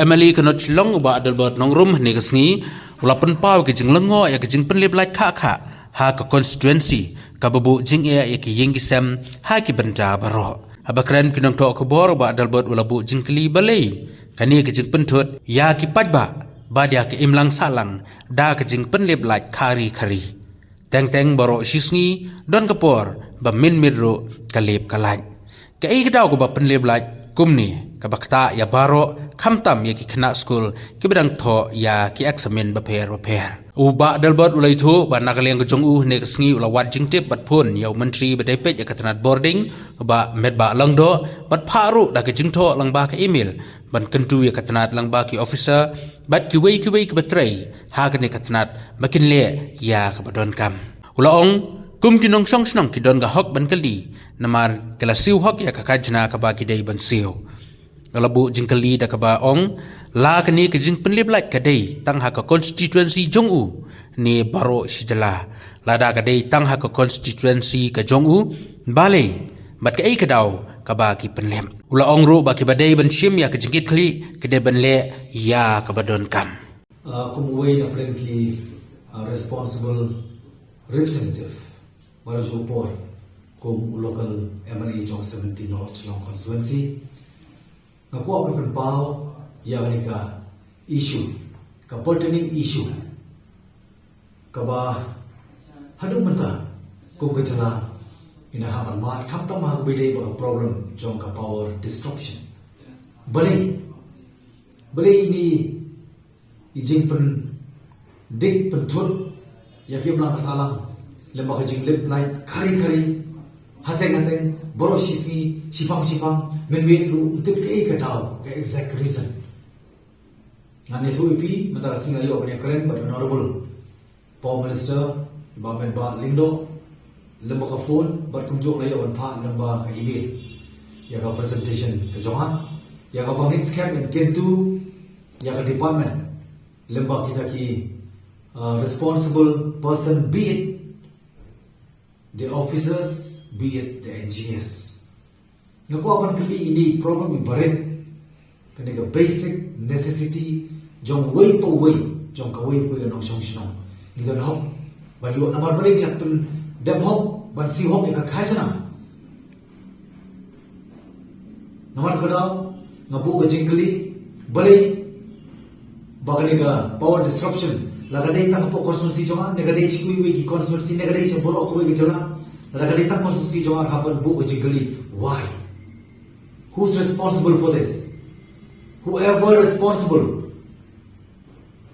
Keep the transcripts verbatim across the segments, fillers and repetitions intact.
M L A ka North Shillong u Bah Adelbert Nongrum hynne ka sngi u la pynpaw ka jinglyngngoh ïa ka jingpynlip lait khah khah ha ka constituency kaba buh jingeh ïa ki ïing ki sem ha ki bynta baroh. Haba kren ki nongthoh khubor u Bah Adelbert u la buh jingkylli balei kane ka jingpynthut ïa ki paidbah bad ïa ka imlang sahlang da ka jingpynlip lait khari khari. Teng teng baroh shisngi don ka por ba mynmiet ruh ka lip ka lait. Kaei ka daw kaba pynlip lait kumne kaba ktah ïa baroh khamtam ïa ki khynnah skul kiba dang thoh ïa ki eksamin bapher bapher. U Bah Adelbert u la ïathuh ba na ka liang ka jong u hynne ka sngi u la wad jingtip bad phone ïa u Myntri ba dei peit ïa ka tnat bording, Bah Metbah Lyngdoh, bad phah ruh da ka jingthoh lyngba ka email ban kyntu ïa ka tnat lyngba ki officer bad kiwei kiwei kiba trei ha kane ka tnat ba kin leh ïa kaba donkam. U la ong kum ki nongshong shnong ki don ka hok ban kylli namar ki la siew hok ïa ka khajna kaba ki dei ban siew. U la buh jingkylli da kaba ong la kane ka jingpynlip lait ka dei tang ha ka constituency jong u ne baroh shi jylla? Lada ka dei tang ha ka constituency ka jong u, balei bad kaei ka daw kaba ki pynlip? U la ong ruh ba kiba dei ban shim ïa ka jingkitkhlieh ki dei ban leh ïa kaba donkam. Uh, kum uwei na pdeng ki uh, responsible representative ba la ju por kum u local M L A jong seventeen North Shillong constituency, nga kwah ban pynpaw ïa kane ka issue, ka pertaining issue kaba haduh mynta kum ka jylla ynda ha ban mad khamtam ha kaba dei ba ka problem jong ka power disruption. Balei balei ini i jingpyndik pynthut ïa ki imlang ka sahlang lem bad ka jinglip lait khari khari, hateng hateng, baroh shisngi, shipang shipang, mynmiet ruh, ym tip kaei ka daw, ka exact reason. Ngan ïathuh ïa phi mynta ka sngi la ïoh ban ïakren bad Honorable Power Minister Bah Metbah Lyngdoh lem bad ka phone bad kumjuh la ïoh ban phah lem bad ka email ïa ka presentation ka jong nga ïa kaba ngin skhem ban kyntu ïa ka department lem bad kita ki uh, responsible person, be it the officers, be it the engineers. Nga kwah ban kylli ini problem ibarit kane ka basic necessity jong uwei pa uwei, jong kawei pa uwei ka nongshong shnong. Ngi don hok ban ïoh, namar balei ngi la pyndep hok ban siew hok ïa ka khajna? Namar kata nga buh ka jingkylli balei ba kane ka power disruption, la ka dei tang hapoh constituency jong nga, ne ka dei sha kiwei ki constituency, ne ka dei sha baroh kawei ka jylla, la ka dei tang constituency jong nga, hap ban buh ka jingkylli why? Who's responsible for this? Whoever responsible,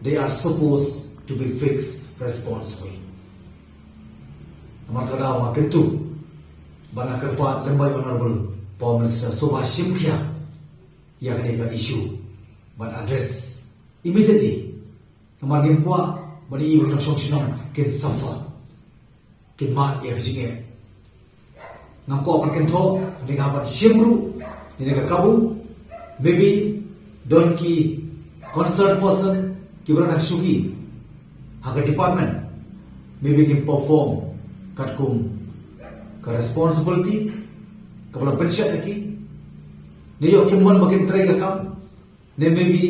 they are supposed to be fixed responsible. Namar kata nga kyntu bad nga kyrpad lem bad Honorable Power Minister shuwa ba shim khia ïa kane ka issue ban address immediately. Namar ngim kwah ban ïa ki nongshong shnong kin suffer, kin mad ïa ka jingeh. Ngam kwah ban kynthoh, ne nga ban shim ruh ïa kane ka kabu. Maybe don ki concerned person kiba dang shuki ha ka department, maybe kim perform katkum ka responsibility kaba la pynshad ïa ki, ne ïoh kim mon ba kin trei ka kam, ne maybe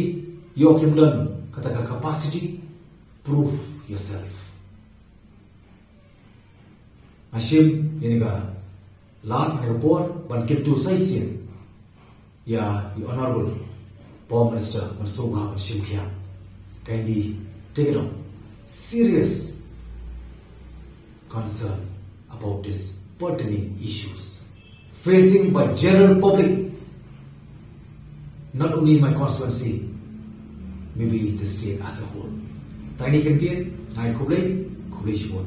ïoh kim don kata ka capacity. Prove yourself. Nga shim ïa kane ka lad, ïa kane ka por ban kyntu sa shisien ïa i Honorable Power Minister ban sngewbha ban shim khia. Kindly take it up serious concern about these pertinent issues facing by general public, not only my constituency, maybe the state as a whole. Tang kine ki kyntien, nga ai khublei, khublei shibun.